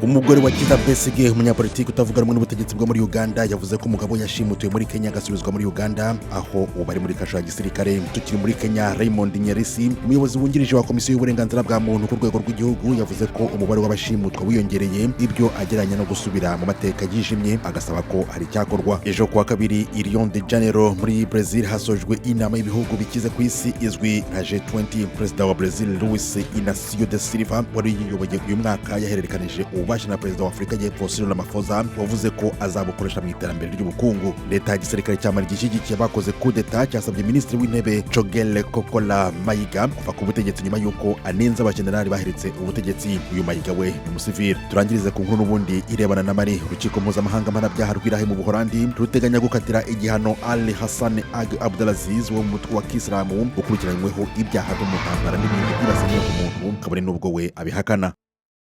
Umugore wa Kizza Besigye, umunyapolitiki utavuga rumwe n'ubutegetsi bwo muri Uganda, yavuze ko umugabo yashimutiwe muri Kenya agasubizwa muri Uganda, aho ubu ari muri kasho ya gisirikare. Tukiri muri Kenya, Raymond Nyerisi, umuyobozi wungirije wa Komisiyo y'Uburenganzira bwa Muntu ku rwego rw'igihugu, yavuze ko umubare w'abashimutwa wiyongereye, ibyo agereranya no gusubira mu mateka yijimye, agasaba ko hari icyakorwa. Ejo kuwa kabiri i Rio de Janeiro muri Brazil hasojwe inama y'ibihugu bikize ku isi izwi nka G20. Perezida wa Brazil, Luis Inacio da Silva, wari yiyoboye uyu mwaka, yahererekanije ububasha na perezida wa Afurika y'Epfo, Cyril Ramaphosa, wavuze ko azabukoresha mu iterambere ry'ubukungu. Leta ya gisirikare cya Mali gishyigikiye abakoze kudeta cyasabye minisitiri w'intebe Choguel Kokalla Maïga kuva ku butegetsi nyuma y'uko anenze abajenerali baheretse ubutegetsi. Uyu Maïga we ni umusivili. Turangirize ku nkuru n'ubundi irebana na Mali. Urukiko Mpuzamahanga Mpanabyaha rw'i La Haye mu Buholandi ruteganya gukatira igihano Ali Hassan Ag Abdelaziz wo mu mutwe wa Kisilamu, ukurikiranyweho ibyaha byo mu ntambara n'ibindi byibasiye inyokomuntu, kabone n'ubwo we abihakana.